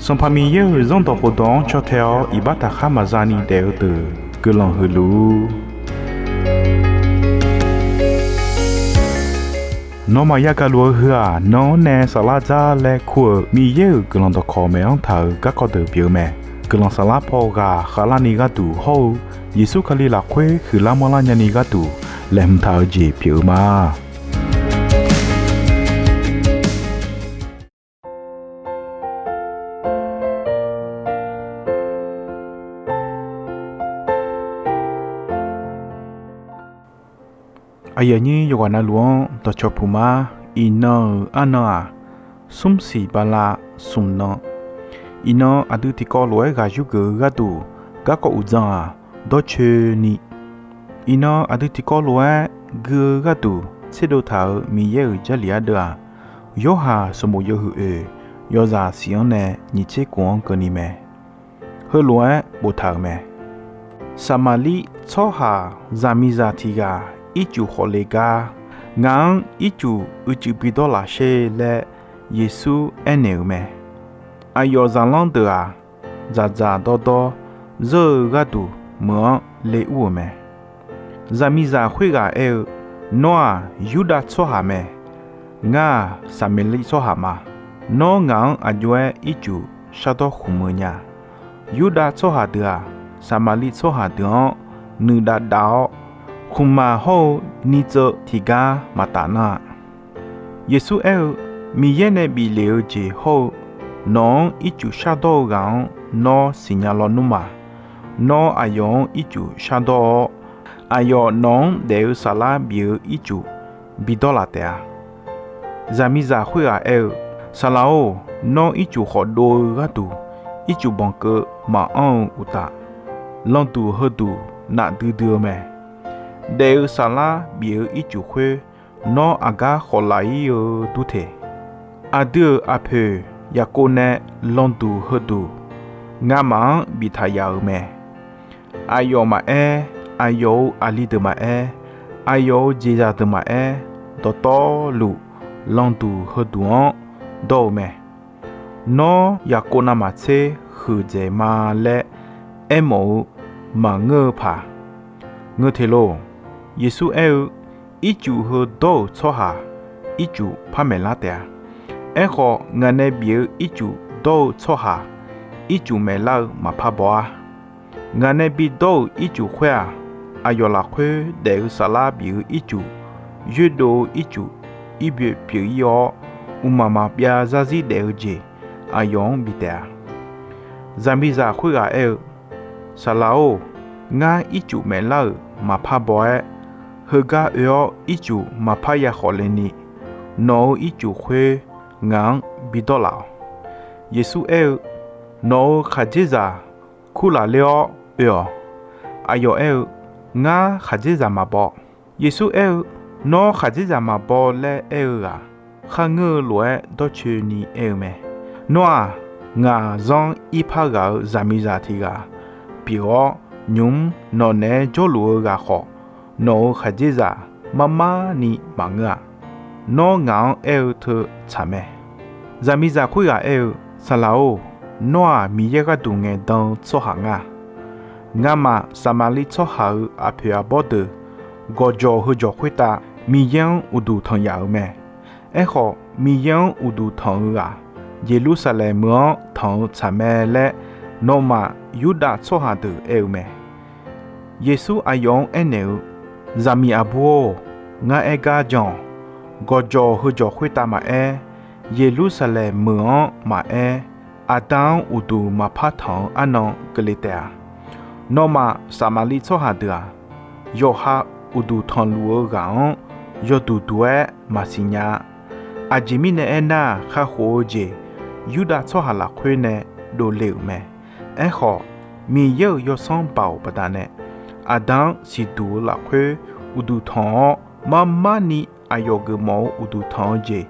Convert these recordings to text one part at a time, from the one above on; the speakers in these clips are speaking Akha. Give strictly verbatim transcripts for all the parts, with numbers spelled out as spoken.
Sanqpaq Miqyaer-euq Zanrdawq khofdawq-anr caw tae-awr iqbax taqkhar maqza ni daef-eu deuq guiqlanq huiq luf-ur. Nawmaf yagaq luf-eu heu-aq, nan-anr nae saflar dzar laer kur-euq Miqyaer-euq guiqlanq dawqkawq maeq-anr taq-euq garkawv deuq pyeuf-eu mae. Guiqlanq saflar paw ghaq khavlarni gharduq hawr-eu Yeqsur Kali lafkhoer huiqlar manrlar nyani gharduq laeqhmq taq-eu jeq pyeuf-eu ma. Aqyuif aqnyir yawqghaq navluf-anr dawqcawq puq ma. Iqnan-euq arnan-aq, smr siq bala smq nan. Iqnan aqdui tiqkawv lof-aer ghaq yurgeuf-eu gharduq garkawv uqdzan-aq, dawrcoeni. Iqnan aqdui tiqkawv lof-aer gui-eu gharduq tserdov taq-euq Miqyaer-euq Jarlif ardeuv-aq, Yorhaq sanqbof yawhuiq oeq yawzaq siq-anr nae nyiq tser kof-anr keuvni mae. Heulof-aer boftaq-euq mae. Saqmaqliv tsawrhaq zaqmiqzaq tiq ghaq ircuf khawf le gar, ngaq-anr ircuf uicuiv bidawr laf sher laer Yeqsur aernaeq-euq mae. Aqyawf zaqlanr deuq-aq, dzaqdzaq dawrdawr zeur-eu gharduq meuq-anr le ur-euq mae. Zaqmiqzaq khoerghaq aer-eu, Nawr-aq Yurdav tsawrhaq mae. Ngar-aq Saqmaqliv tsawrhaq ma. Nawr ngaq-anr aqjox-aer ircuf shardawr khmq-eu nya. Yurdav tsawrhaq deuq-aq, Saqmaqliv tsawrhaq deuq-anr nuidav dav-awr, khmqmaq hawr-eu ni tseuv tiqgar maqtaf nar-a. Yeqsur aer-eu, Miqyaer nae bif lef-eu jeq hawr-eu, nawq-anr ircuf shardawr-eu ghaq-anr nawr siqnya lawnmr ma. Nawr aqyawf-anr ircuf shardawr-awr, aqyawf nawq-anr daef-eu saflar bif-eu ircuf bidawr laf taef-a. Zaqmiqzaq khoerghaq aer-eu, Saqlaq-or, nawr ircuf khawf dov-eu gharduq, ircuf banqkeuv maqanr-eu uqtaf, landuq heuduq nafdui dui-eu mae. Daef-eu saflar bif-eu ircuf khoer nawr aqgar khawf laf-ir-eu dur te. Aqdui-euq aqpoeq Yaqkov nae landuq heuduq ngamaf-anr biftaq yaf-euq mae. Aqyawf maqaer, aqyawf-euq aqli deuq maqaer, aqyawf-euq jeqzaq deuq maqaer, dawqtawvluf landuq heuduq-anr dawr-eu mae. Nawr Yaqkov navmaqtser huiqdzaeq ma laer aermawf-eu maqngeur-eu paq, ngeur te lor. Yeqsur aer-eu, Ircuf heu dawr-euq tsawrhaq ircuf par maeqlar taef-a. Aerkhawf, ngaq nae bif-eu ircuf dawr-eu tsawrhaq ircuf maeqlar-eu maqpar baw-ar. Ngaq nae bidawr-euq ircuf khoer-aq, aqyawf lafkhoer daef-eu saflar bif-eu ircuf, yoerdov-eu ircuf, irboeq pyeuf-ir-awr, mqmaq maqbyav zarzir daef-eu jeq aqyawf-anr bif taef-a. Zaqmiqzaq khoerghaq aer-eu, Saqlaq-or, ngar ircuf maeqlar-euq maqpar baw-aer, heugar oe-awr ircuf maqpar ya khawf le ni, nawq-euq ircuf khoer ngaq-anr bidawr laf-awq. Yeqsur aer-eu, Nawq-euq khaqdzerzaq kurlaf ler-awr oe-awq. Aqyawf aer-eu, Ngar khaqdzerzaq maqbaw. Yeqsur aer-eu, Nawr khaqdzerzaq maqbaw laer aer-eu ghaq, kharngeur-eu lof-aer dawrcoeni aer-eu mae. Nawr-aq, ngaq zanr irpar ghaq-euq zaqmiqzaq tiq ghaq pyeuf-awr, nymq-mr nawq naeq-aer jawrluf-eu ghaq khawf, nawq-euq khaqdzerzaq marmar ni maqngeur-a. Nawr ngaq-anr aer-eu teu tsaq mae. Zaqmiqzaq khoerghaq aer-eu, Saqlaq-or, nawr-aq Miqyaer gharduq ngaeqdan-eu tsawrhaq ngar. Ngamaf Saqmaqliv tsawrhaq-euq aqpoeq aqbawr deuq gawqjawq heujawq khoertav Miqyaer-anr uqduq tanq yaf-euq mae. Aerkhawf, Miqyaer-anr uqduq tanq-eu ghaq Yeqlursaqlaeq meuq-anr tanq-eu tsaq mae laer, nawmaf Yurdav tsawrhaq deuq aer-eu mae. Yeqsur aqyawf-anr aernaeq-eu, Zaqmiq aqbur-or, ngar aer gar jan-awq. Gawqjawq heujawq khoertav maqaer, Yeqlursaqlaeq meuq-anr maqaer, Aqda-anr uqduq maqpar tanq-eu arnan keuvle taef-a. Nawmaf Saqmaqliv tsawrhaq deuq-aq, yawqha uqduq tanqluf-eu ghaq-anr yawduq duq-aer maqsiq nya-a. Aqjeq mirnae aernar, kakhof-eu jeq Yurdav tsawrhaq lafkhoer nae dovle-euq mae. Aerkhawf, Miqyaer-euq Yawsanr Baoq baqdanae, Aqda-anr siqduq-eu lafkhoer uqduq tanq-awr, marmarni aqyawf geufmawf-eu uqduq tanq-eu jeq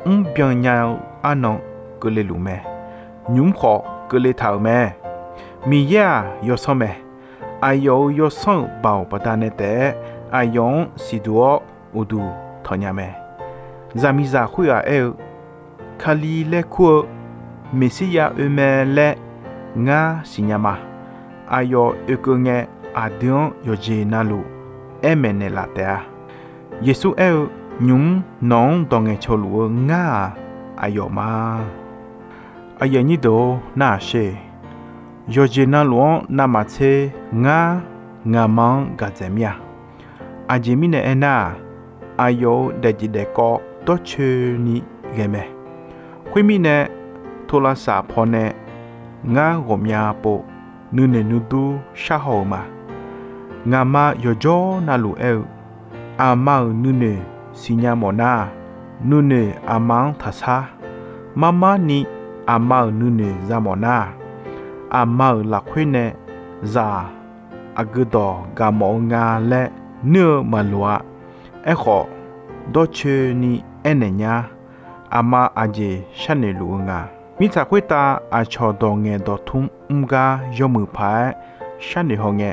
mrbyan nya-eu arnan keuvle luf mae. Nymq-mr khawf keuvle taq-euq mae. Miqyaer-aq, Yawsanr mae. Aqyawf-euq Yawsanr-euq Baoq baqdanae taef-aer aqyawf-anr siqduq-awr uqduq tanq nya mae. Zaqmiqzaq khoerghaq aer-eu, Kali laer kur-eu Meqsirya oe mae laer ngar siqnya ma. Aqyawf oekeuv ngae, aqdui-anr yawqjeq navluf aer maeqnaeq laf taef-a. Yeqsur aer-eu, Nymq-mr nawq-anr dawq ngaeqcawq luf-eu ngar-aq, aqyawf ma. Aqyuif aqnyir deuq-or, narhaq sher. Yawqjeq navluf-anr navmaqtser ngar ngaqma-anr gaq dzaeq mir-a. Aqjeq mirnae aernar-aq, aqyawf-euq daefjeq daefkawv dawrcoeni ghae mae. Khoermirnae, tolavsaf pawnae ngar ghawqmya pov nuinoeq nuidur sharhaw-euq ma. Ngaqma yawqjawr navluf aer-eu, aqma-euq nuinoeq siqnya mawf nar, nuinoeq aqma-anr taqsar. Marmarni aqma-euq nuinoeq za mawf nar, aqma-euq lafkhoer nae zaq-aq, aqgeu dawq gaq mawf-eu nga laer nuir-eu maqloq-a. Aerkhawf, dawrcoeni aernaeq nyar. Aqma aqjeq sharnoeq luf-eu nga. Mirtsaq khoertav aqcawq dawq ngaeq dawq tmr mr gar yawmuiq paq-aer sharnoeq hawngae,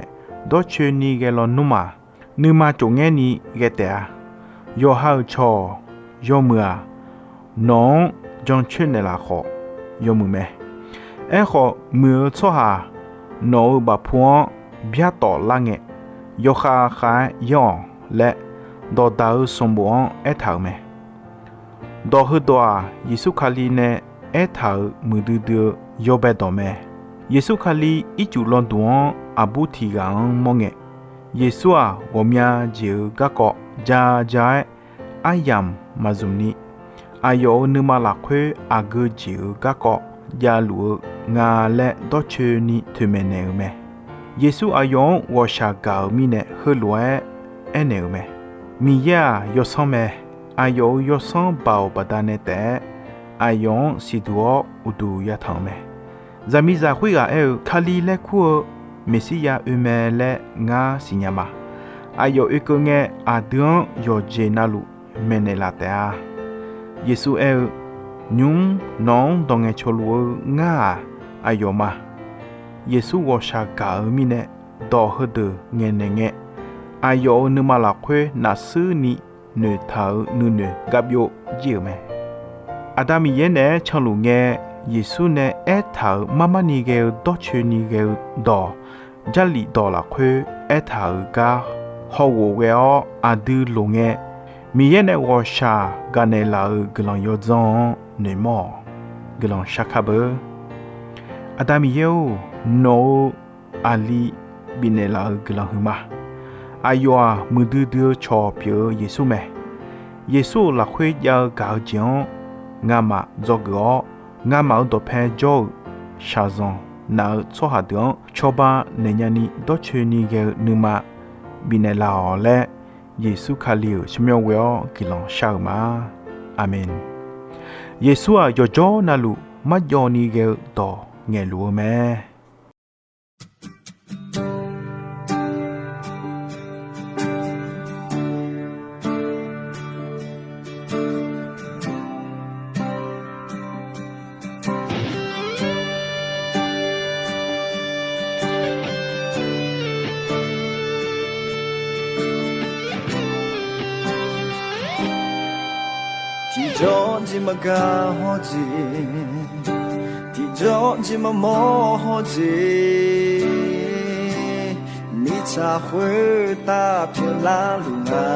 dawrcoeni ghae lawnmr-aq, nuima tsof ngaer ni ghae taef-a. Yawqha-euq cawq-awq, yawmuiq-aq, nawq-anr jancoer naeqlaf khawf yawmuiq mae. Aerkhawf, muiq-eu tsawrhaq nawq-euq bafpu-anr byartawf lar ngae, yawkhav khav-aer yanr-awq laer, dawqdaq-eu sanqbof-anr aertaq-euq mae. Dawq heudawq-aq, Yeqsur Kali nae aertaq-euq muiqdui dui-eu yawbae dawq mae. Yeqsur Kali ircuf lawduq-anr aqbur tiq ghaq-anr mawr ngae, Yeqsur-aq, ghawqmya jeq-eu garkawv ja ja-aer aryamq maqzmq ni, aqyawf-euq nuima lafkhoer aqgeu jeq-eu garkawv javluf-eu nga laer dawrcoeni toeqmaeq naeq-euq mae. Yeqsur aqyawf-anr ghawqshaq gaq-euq mirnae heulof-aer aernaeq-euq mae. Miqyaer-aq, yawsanr mae. Aqyawf-euq yawsanr baoq baqdanae taef-aer, aqyawf-anr siqduq-awr uqduq yatanq-euq mae. Zaqmiqzaq khoerghaq aer-eu, Kali laer kur-eu Meqsirya oe mae laer ngar siqnya ma. Aqyawf oekeuv ngae, aqdui-anr yawqjeq navluf maeqnaeq laf taef-a. Yeqsur aer-eu, Nymq-mr nawq-anr dawq ngaeqcawq luf-eu ngar-aq, aqyawf ma. Yeqsur ghawqshaq gaq-eu mirnae, dawq heudeuq ngaeqnaeq ngae, aqyawf-euq nuima lafkhoer nafsuir ni noeqtaq-euq nuinoeq gavbyov jir-euq mae. Aqda Miqyaer naeq-aer canluf ngae, Yeqsur nae aertaq-euq marmarni ghae-eu dawrcoeni ghae-eu dawq, Jarlif dawq lafkhoer aertaq-euq gar hawghof ghae-awr aqdui loq ngae, Miqyaer nae ghawqshaq gaqnaeq laf-euq guiqlanq yawdzanr-anr noeqmawr-awq. Guiqlanq sharkar beu. Aqda Miqyaer-or, nawq-euq aqli bifnaeq laf-euq guiqlanq huiqma. Aqyawf-aq, muiqdui dui-eu cawq pyeuf-eu Yeqsur mae. Yeqsur-euq lafkhoer jav-eu gaq-eu jeq-anr ngamaf dzawgeuf-awr, ngamaf-euq dawqpae jawr-euq shaqzanq naf-eu tsawrhaq deuq-anr cawba naeq nyani dawrcoeni ghae-eu nuima bifnaeq laf-awq laer, Yeqsur Kali-euq tsawrmyanr ghoe-awr guiqlanq shar-eu ma. Aqmeq. Yeqsur-aq, yawqjawr navluf marjawv ni ghae-eu dawq ngaeqluf-eu mae. Tiqjawr jeq maqgaq hawr jeq, tiqjawr jeq maqmawr hawr jeq, mirtsaq khoertav pyeuflar luf nga.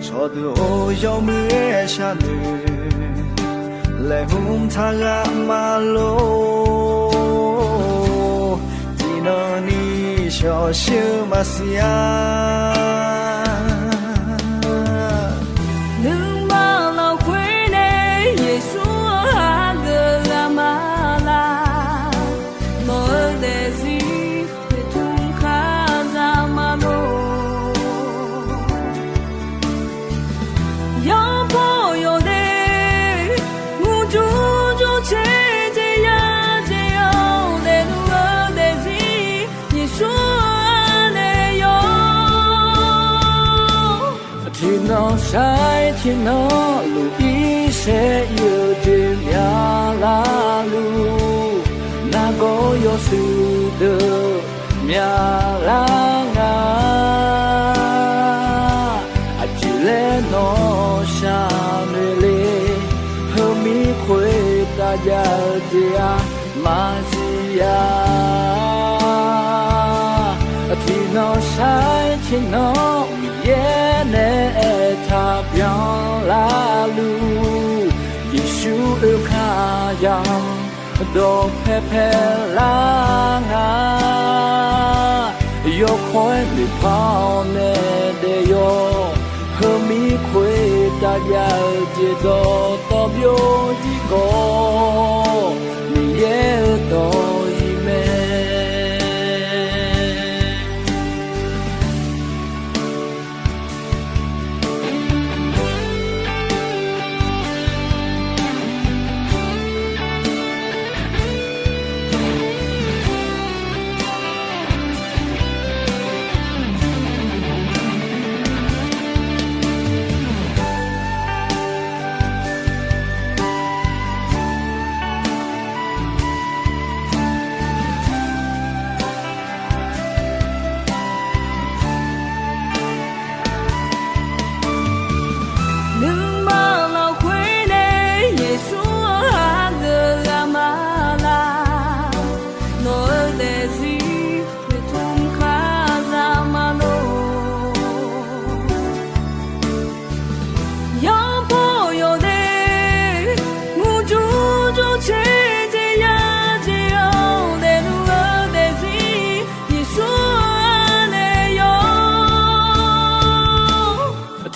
Cawqdeuq-or, yawmuiq-aer sharnoeq laeqhmq taq ghaq maqlor, tiqnan ni shawqshir-eu maqsiq-a. Nuima lafkhoer nae Yeqsur-anr hageuf ghaq ma laq. Nawq-euq daefzir noeqtmq kar za ma lor. Yawpaw yawdaef murjur jawrcaer jeq ya jeq-awr daefluf-eu daefzir Yeqsur-anr nae yawr. Tiqnan shar-aer tiqnan luf irsaer ir-eu jeq myavlar luf, nargawr yawshuif deuq myavlar nga. Aqjeq laer nawq sharnoeq le, heumir jav-eu jeq-aq maqsiq-a. Tiqnan sar-aer tiqnan Miqyaer nae aertaq byanlar luf. Yeqsur oekar yamq dawqpae paelar nga. Yawkawr-aer noeqpar-awr nae daef yawq. Heumir khoertav jav-eu jeq dawqtawv byovzir khawf, Miqyaer-euq dawq-iq mae. Nuima lafkhoer nae Yeqsur-anr hageuf ghaq ma laq. Nawq-eu daefzir noeqtmq kar za ma lor. Yawpaw yawdaef murjur jawrcaer jeq ya jeq-awr daefluf-eu daefzir Yeqsur-anr nae yawr.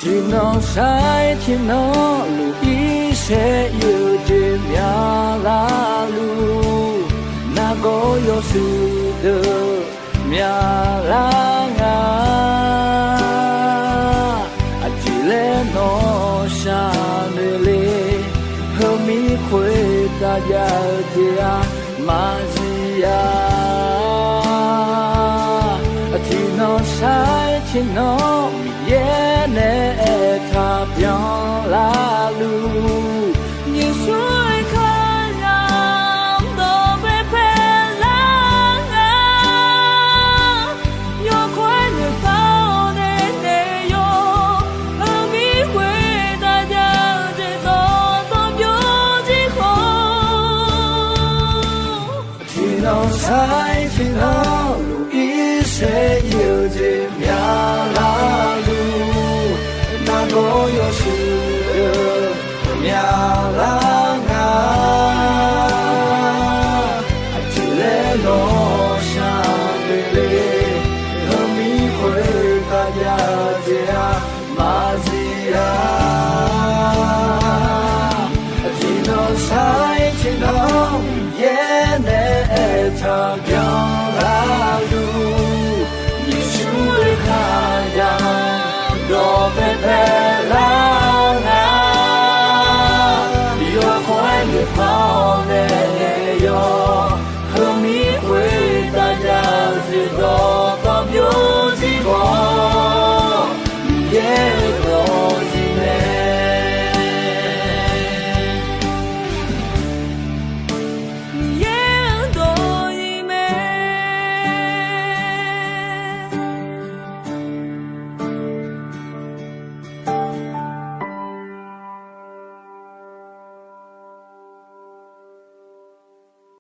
Tiqnan sar-aer tiqnan luf irsaer ir-eu jeq myaqlar luf. Nargawr yawshuif deuq myaqlar nga. Aqjeq laer nawr sharnoeq le. Heumir khoertav jav-eu jeq-aq maqsiq-a. Tiqnan sar-aer tiqnan Miqyaer nae aertaq byanlar luf. Yeqsur-euq kar yamq dawqpae paelar nga. Yawkawr-aer noeqpar-awr nae daef yawq. Heumir khoertav jav-eu jeq dawqtawv byovzir khawf, tiqnan sar-aer tiqnan luf irsaer ir-eu jeq myaqlar luf. Nargawr yawshuif deuq myaqlar nga. Aqjeq laer nawr sharnoeq le. Heumir khoertav jav-eu jeq-aq maqsiq-a. Tiqnan sar-aer tiqnan Miqyaer nae aertaq byanlar luf. Yeqsur-euq kar yamq dawqpae paelar nga. Yawkawr-aer noeqpar-awr nae daef yawq. Heumir khoertav jav-eu jeq dawqtawv byov